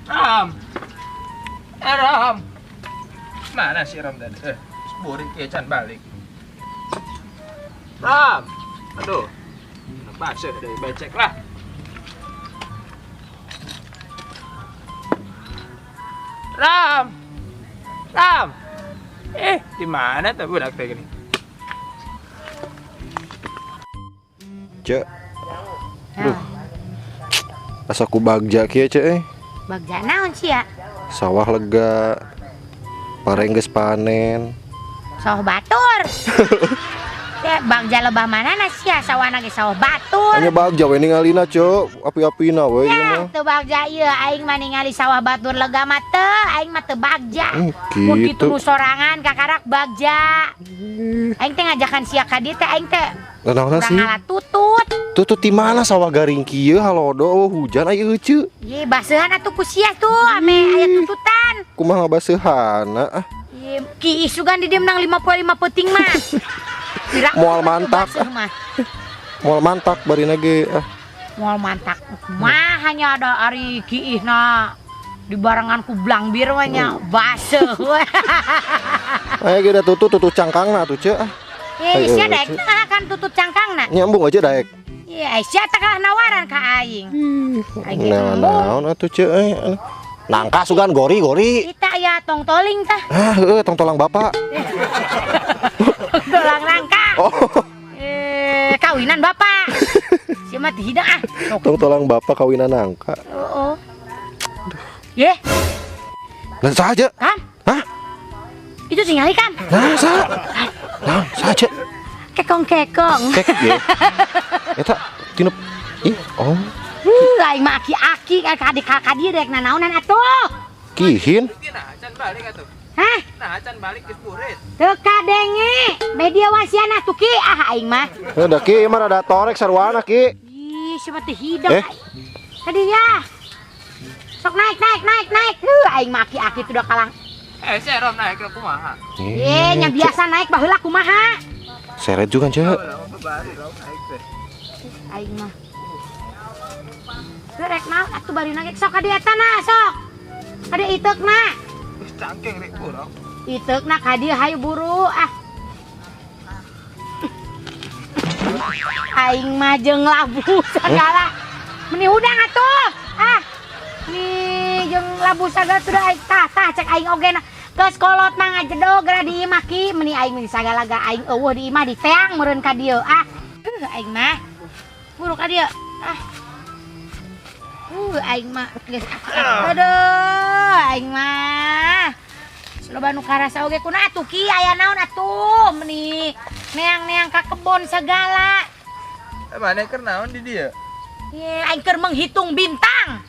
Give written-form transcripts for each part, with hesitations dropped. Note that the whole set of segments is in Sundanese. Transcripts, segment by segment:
Ram. Eh, Ram. Mana si Ram tadi? Eh, burit ya can balik. Ram. Aduh. Basah dari becek lah. Ram. Ram. Eh, di mana tuh budak teh gini? Cek. Duh. Asa ku bagja kieu, Cek eh. Bagja naon sih ya? Sawah lega. Pare geus panen. Sawah batur. Ya, bagja lebah mana sih ya? Sawahna ge sawah batur. Hanya bagja we ningalina, Cek. Api-apina we ieu Ya, mah. teu bagja ieu aing mah ningali sawah batur lega mah teu, aing mah teu bagja. Mun kitu Gitu. nu sorangan kakarak bagja. Aing teh ngajakan sia ka dieu teh aing teh Lah naon urang sih? ngala tutut. Tutut di mana sawah garing kieu halodo oh, hujan aya heuceu. Ye, baseuhan atuh ku sia tuh ame aya tututan. Kumaha ngabaseuhana ah. Ye, ki isugan di dieu menang 55 peuting mah. Pira Moal mantak. baseuh mah. Moal mantak barina ge ah. Moal mantak. Mah hanya ada ari kiihna dibarengan ku blangbir mah nya baseuh. Aya ge da tutut tutut cangkangna atuh, Cek ah. Eh, Ayo, sia daek Cek. teh kan tutut cangkangna. Nyambung aja daek. Iya, sia teh kalah nawaran ka aing. Aing ge Nah, embung. naon atuh, Cek eh. Nangka sugan gori-gori. Kita aya tong toling tah. Ah, heueuh tong tolang bapak. Tolang nangka. Oh, Eh, kawinan bapak. Sia mah teu hidang ah. Sok. tong tolang bapak kawinan nangka. Oh. Ye, Lah saja. Kam. Hah? Itu tinggali kam. Nah, sa. Nah, saja. Kekong-kekong. Kek ye. Eta tina ih, oh, Aing mah aki-aki ka adik ka dieu rek nanaonan atuh. Kihin. Nah, can balik atuh. Hah? Nah, can balik geus burit. Teu kadenge. Media wasiana tuh ki ah aing mah. Eh, da ki mah rada torek sarwana ki. Ih, siapa teh hidang. Eh. Tadi ya. Sok naik naik naik naik. Aing mah aki-aki tuh udah kalang. Eh, si Ram naik ke kumaha? Ye, nya biasa naik baheula kumaha. Seret juga, Cek. Oh, lah, babari Ram naik teh. Aing mah. Teu rek naon atuh bari naik sok ka dieu eta na sok. Ka dieu iteukna. Geus cangkeng rek urang. Iteukna ka dieu hayu buru ah. Aing mah jeung labu sagala. Meni hudang atuh. Ah. Nih jeung labu sagala sudah aing tah tah cek aing oge na. Geus kolot mah ngajedog geura di imah ki, meni aing meni sagala ga aing eueuh di imah diteang meureun ka dieu ah. Aing mah. Buru ka dieu. Ah. Aing mah geus aduh, aing mah. Loba nu karasa oge kuna atuh ki aya naon atuh meni neang-neang ka kebon segala. Eh, mana keur naon di dieu? Ye, aing keur menghitung bintang.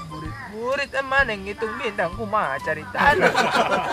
Burit-burit eh mana ngitung bintang kumaha caritana.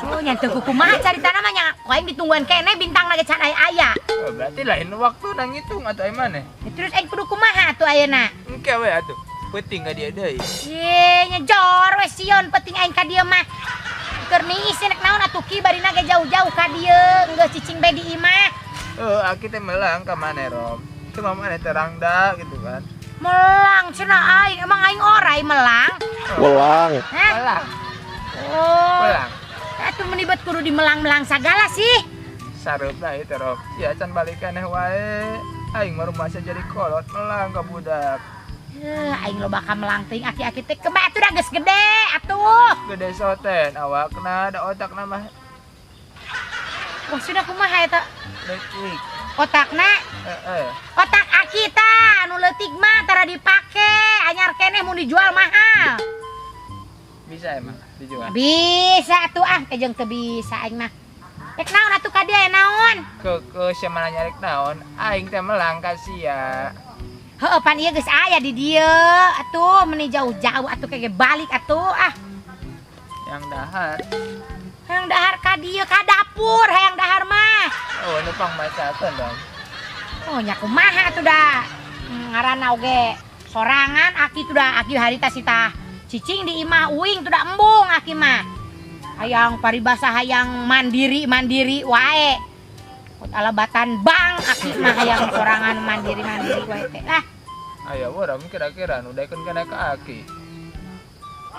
Oh, nya teu kumaha caritana mah nya ku aing ditungguan keneh bintang ge can aya aya. Oh, berarti lain waktu nang ngitung atuh ai maneh. Ya, terus aing kudu kumaha atuh ayeuna? Engke we atuh. Penting ka dia deui. Ye, nya jor we sion penting aing ka dieu mah. Keur niis nek naon atuh ki barina ge jauh-jauh ka dieu, geus cicing bae di imah. Eh, aki teh melang ka maneh, Rom. Cuma maneh terang da gitu kan. Melang cenah aing, emang aing orai melang? Welang. Hah? Melang, Oh. melang. Atuh meni bet kudu dimelang-melang sagala sih. Sareupna ieu teh, Rom. Sia can balik aneh wae. Aing mah rumah jadi kolot melang ka budak. Heuh, aing loba ka melang teuing aki-aki teh kebe atuh da geus gede atuh. Gede soten awakna da otakna mah Wah, sudah kumaha eta? leutik. Otakna, Heeh. otak aki tah anu leutik mah tara dipake, anyar keneh mun dijual mahal. Bisa emang dijual. Bisa atuh ah, jeung teu bisa aing mah. Rek naon atuh ka dieu naon? Ke sia mana nyarek naon? Aing teh melang ka sia. Heueuh pan ieu geus aya di dieu atuh meni jauh-jauh atuh kege balik atuh ah. Yang dahar. Hayang dahar ka dieu ka dapur hayang dahar mah. Oh, nu pang masakeun dong. Oh nya kumaha atuh da. Ngaranna oge sorangan aki tuh da aki harita sita cicing di imah uing tuh da embung aki mah. Hayang paribasa hayang mandiri-mandiri wae. Alabatan bang aki mah hayang sorangan mandiri-mandiri wae teh. Ah, Aya urang kira-kira nu daekeun kana ka aki.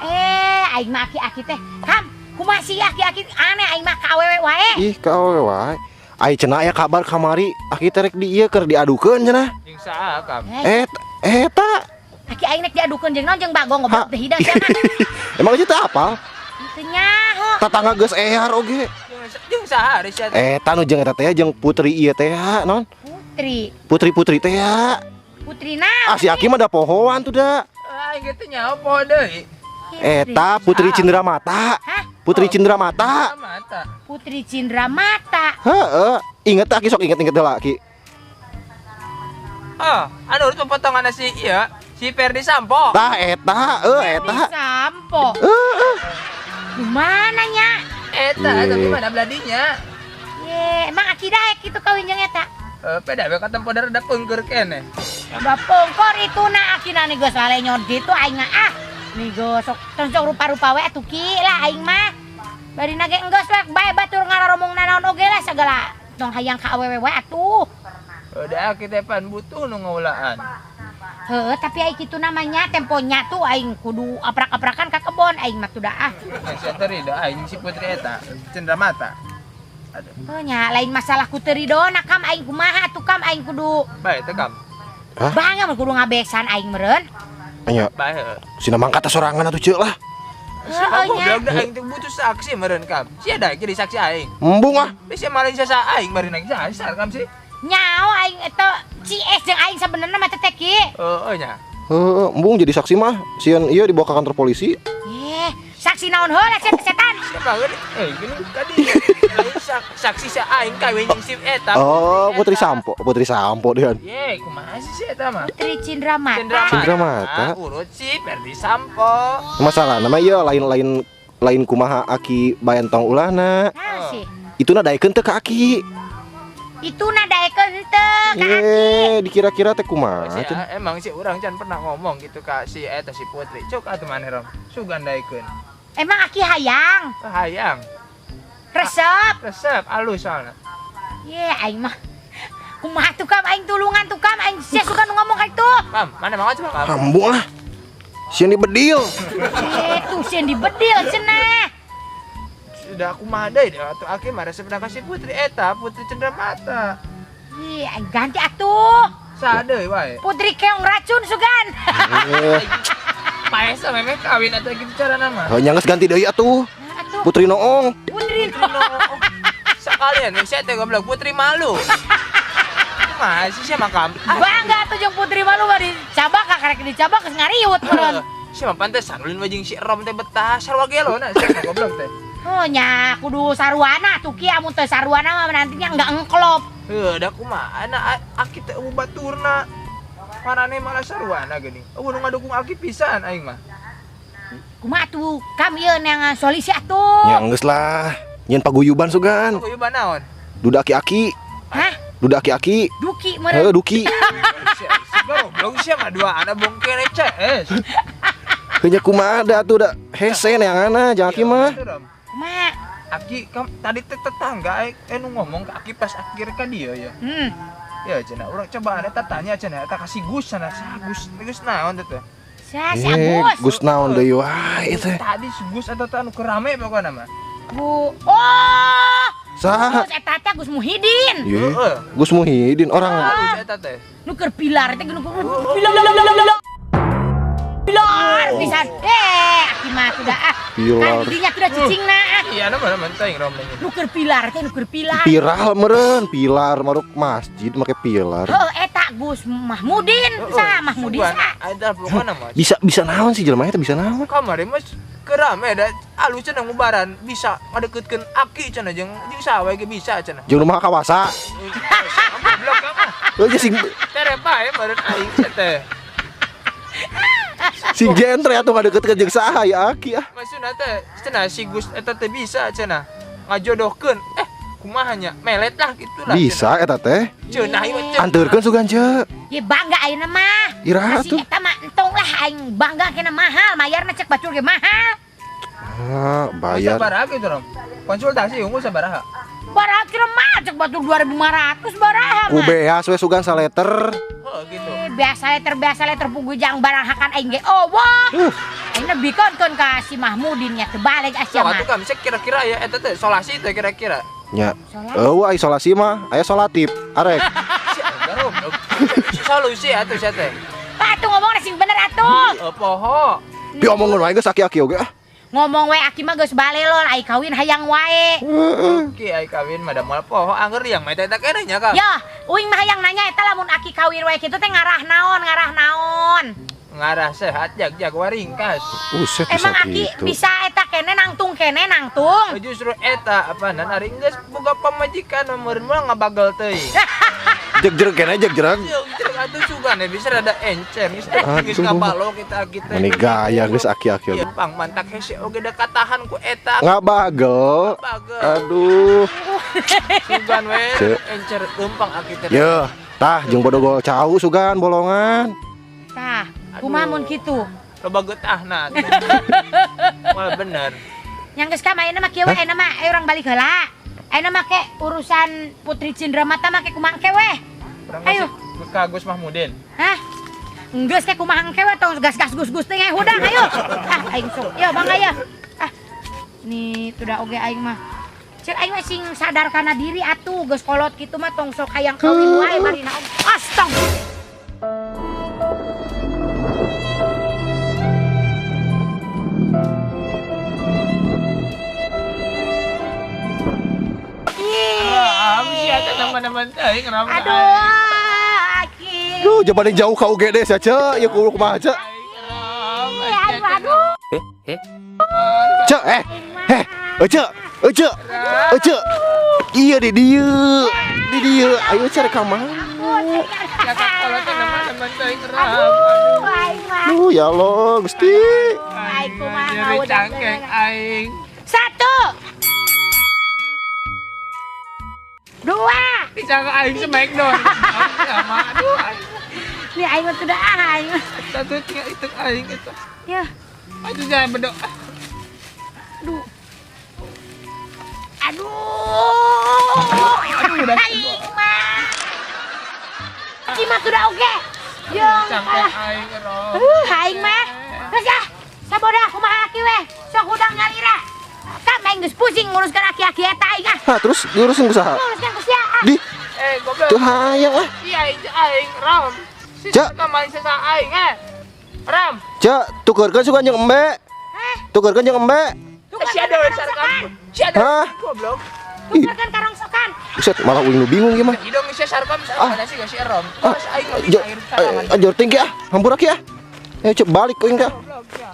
Eh, aing mah aki-aki teh. Kam, kumaha sih aki-aki aneh aing mah ka awewe wae. Ih, ka awewe wae. Ai cenah aya kabar kamari aki terek di ieu keur diadukeun cenah. Jeung saha kam? Eh, Eh, eta. Aki aing nek diadukeun jeung naon, jeung bagong goblok teh hidang sia mah. Emang aja teu apal? Teu nyaho. Tetangga geus ear oge. Jeung saha ari sia teh? Eta nu jeung eta teh jeung putri ieu teh non. Putri. Putri-putri teh. Putri naon? Ah, si aki mah da pohoan tuh da. Aing ge teu nyaho poho deui. Eta Putri Cindramata. Hah? Putri Cindramata. Mata. Putri Cindramata. Heeh. Inget aki, sok inget-inget heula aki. Ah, anu urut potongan si ieu, si Ferdi Sambo. Tah eta, heuh eta. Sampo. Heeh. Di mana nya? Eta, Ih. tapi mana beladinya? Ye, emang aki daek kitu kawin jeung eta? Eh, peda we katempo rada pengker keneh. Coba pongkor itu na aki na geus lalenyot gitu aing mah ah. Nih geus sok tong sok rupa-rupa we atuh ki lah aing mah. Bari na ge enggeus we bae batur ngararomong nanaon oge lah sagala tong hayang ka awewe we atuh. Udah aki teh pan butuh nu ngaulaan. Heuh, tapi aing kitu namanya temponya tuh aing kudu aprak-aprakan ka kebon aing mah tuh dah ah. Nah, sia teh ridho aing si Putri eta, Cindramata. Aduh, Heuh nya lain masalah ku teu ridona kam, aing kumaha atuh kam, aing kudu bae teh kam. Hah? bangga mah kudu ngabesan aing meureun. Nya, Bae heuh. sina mangkat sorangan atuh ceuk lah. Heeh nya. Goblok da aing teh butuh saksi meureun kam. Sia da jadi saksi aing. Embung ah. Bisa maling sasa aing bari nang sasar kam sih. Nyao aing eta CS jeung aing sabenerna mah teh ki. Heeh nya. Heeh, embung jadi saksi mah. Sieun ieu dibawa ke kantor polisi. Eh, saksi naon heula sia teh setan. Siapa geus? Eh, gini tadi lain saksi sia aing kawin jeung si eta. Oh, Putri eta. Sampo, Putri Sampo deun. Ye, kumaha sih si eta mah? Putri Cindramata. Cindramata. Cindramata. Urut si Ferdi Sambo. Masalah nama ieu lain-lain lain kumaha aki bayan tong ulahna. Nah sih. Itu na daekeun teu ka aki. Itu na daekeun teu ka aki. Ye, dikira-kira teh kumaha Si, cenah. emang si urang can pernah ngomong gitu ka si eta si Putri. Cuk atuh maneh rom. Sugan daekeun. Emang aki hayang Hayang. resep. Resep alus soalna. Ye, aing mah kumaha tuh kam, aing tulungan tuh kam, aing sia suka nu ngomong ka itu. Kam, mana mau coba kam? Embung lah. Sieun dibedil. Eh, tuh sieun dibedil cenah. Sudah aku mah deui deh atuh aki mah resep ka si Putri eta, Putri Cendramata. Ih, aing ganti atuh. Sade wae. Putri keong racun sugan. Eh, Paesa memang kawin atau gitu cara nama. heuh nya geus ganti deui atuh. Nah, atuh Putri Noong. Putri Putri no. Sekalian saya teh goblok Putri malu. Masih sih makam. Bangga tuh jeung Putri malu mah dicabak karek dicabak geus ngariut meureun. Si mah pantesan ulin wajing si Rom teh betah sarua gelo na si mah goblok teh. Oh nya kudu saruana tuh ki, amun teu saruana mah nantinya enggak engklop. Heuh, da kumaha na aki teh eueuh baturna. Marane malah saruana geuning. Eueuh nu ngadukung aki pisan aing mah. Kumaha tuh kam ieu neangan solusi atuh. Ya geus lah. Nyeun paguyuban sugan. Paguyuban naon? Duda aki-aki. Hah? Duda aki-aki. Duki Heuh, meureun. duki. Si goblok sia mah dua anak bongkene CS. Heuh nya kumaha da atuh da hese neanganna jeung aki mah. Kumaha? Aki kam tadi teh tetangga nu ngomong ke aki pas akhir ka dia ya. Ya cenah urang coba eta tanya cenah eta kasih Gus cenah si Agus Gus naon teh teh. Sia si Eh, Agus. Gus naon deui wae teh. Tadi si Gus eta teh anu kerame pokona mah. Bu. Oh! Saha? Gus eta teh Gus Muhidin. Ye. Heeh. Gus Muhidin orang Halus eta teh. Nu keur pilar teh nu pilar pilar pilar pisan. Eh, aki mah sudah ah. Pilar. Kan didinya sudah cicingna ah. Iya nama nama teuing rom ini. Nu keur pilar teh nu keur pilar. Viral meureun, pilar maruk masjid make pilar. Heuh eta Gus Mahmudin, sa Mahmudin sa. Ada pokona mah. Bisa bisa naon sih jelema eta bisa naon? Kamari mah kerame da alus cenah ngubaran bisa ngadeukeutkeun aki cenah jeung jeung saha ge bisa cenah. Jeung rumah kawasa. Goblok ka mah. Heuh sing Tere bae meureun aing sia teh. sing genre atuh ngadeukeutkeun jeung saha ya aki ah. Maksudna teh cenah si Gus eta teh bisa cenah ngajodohkeun. Eh kumaha nya melet lah gitu lah. Bisa eta teh. Cenah ieu cenah. Anteurkeun sugan ce. Ye bangga ayeuna mah. Iraha Masih tuh. eta mah entong lah aing bangga kena mahal, mayarna cek bacur ge mahal. Ah, bayar. Sabaraha gitu rom. Konsultasi unggul sabaraha. Baraha cenah mah cek batur 2500 baraha Ku mah. beas we sugan saleter. Oh gitu. Biasa leter pugu jang barang hakan aing ge eueuh. Aing bikeun ka si Mahmudin nya teu balik sia Sok mah. atuh kam kira-kira ya eta teh solasi teh kira-kira. Nya. Eueuh isolasi mah aya solatif. Arek. Solusi atuh sia teh. Atuh ngomong sing bener atuh. Poho. Pi omongan wae geus aki-aki oge ah. Ngomong we aki mah geus balelol ai kawin hayang wae. Oke, ai kawin mah da moal poho angger yang mah eta keneh nya Kang. Ya, uing mah hayang nanya eta lamun aki kawin wae kitu teh ngarah naon, ngarah naon. Ngarah sehat jag-jag waringkas. Buset bisa Emang aki gitu. bisa eta kene nangtung kene nangtung. Oh, justru eta apa nan ari geus boga pamajikan meureun mah ngabagel teuing. Jeg-jereg kene jeg-jereg. Jeg-jereg atuh sugan bisa rada encer geus geus ngabalok kita aki teh. Meni gaya geus aki-aki oge. Ieu pang mantak hese oge da katahan ku eta. Ngabagel. Aduh. Sugan we encer leumpang aki teh. Yeuh, tah jeung bodogol cau sugan bolongan. Tah, kumaha mun kitu? Loba getahna. Malah bener. Yang geus ka ayeuna mah kieu we ayeuna mah ayo urang balik heula. Ayeuna mah ke urusan Putri Cindramata mah ke kumaha engke we. Ayo. Ka Gus Mahmudin. Hah? Geus ke kumaha engke we tong gas-gas gus-gus teh hudang ayo. Ah aing sok. Yo bangga ya. Ah. Nih tuh oge aing mah. Cek aing mah sing sadar kana diri atuh geus kolot kitu mah tong sok hayang kawin wae marina. Astagfirullah. Aduh, aki. Duh, jabanin jauh ka UGD sia ce, ieu kumaha ce? Aduh. Ce, eh. Eh, ece, ece. Ece. Iya di dieu. Di dieu. Ayo cari ka mana? Aduh, aing mah. Duh, ya Allah, Gusti. Aing kumaha ngawudah. Aing. 1. 2. Dicangkeng aing smackdown. Aduh, aing. Nih aing mah sudah ah aing. 1 3 itu aing itu. Ya. Aduh jangan bedok. Aduh. Aduh. Aduh, aing mah. Cima sudah oke. Jeung cangkeng aing ero. Aing mah. Geus ah. Saboda kumaha aki we. Sok hudang nyalira. Kam aing geus pusing nguruskeun aki-aki eta aing ah. Hah, terus diurusin ku saha? Nguruskeun ku sia ah. Di. Goblok. Teu hayang ah. Iya aing ram. Cek. Kamari sesa aing eh. Ram. Cek, tukeurkeun sugan jeung embe. Hah? Tukeurkeun jeung embe. Si ada sarkam. Si ada. Hah? Goblok. Tukeurkeun karongsokan. Buset, malah uing nu bingung ieu mah. Hidung sia sarkam Ah. sarkam sih si ram. Ah, Aing air tinggi ah, hampura ki ah. Ayo cek balik uing ka. Goblok ya.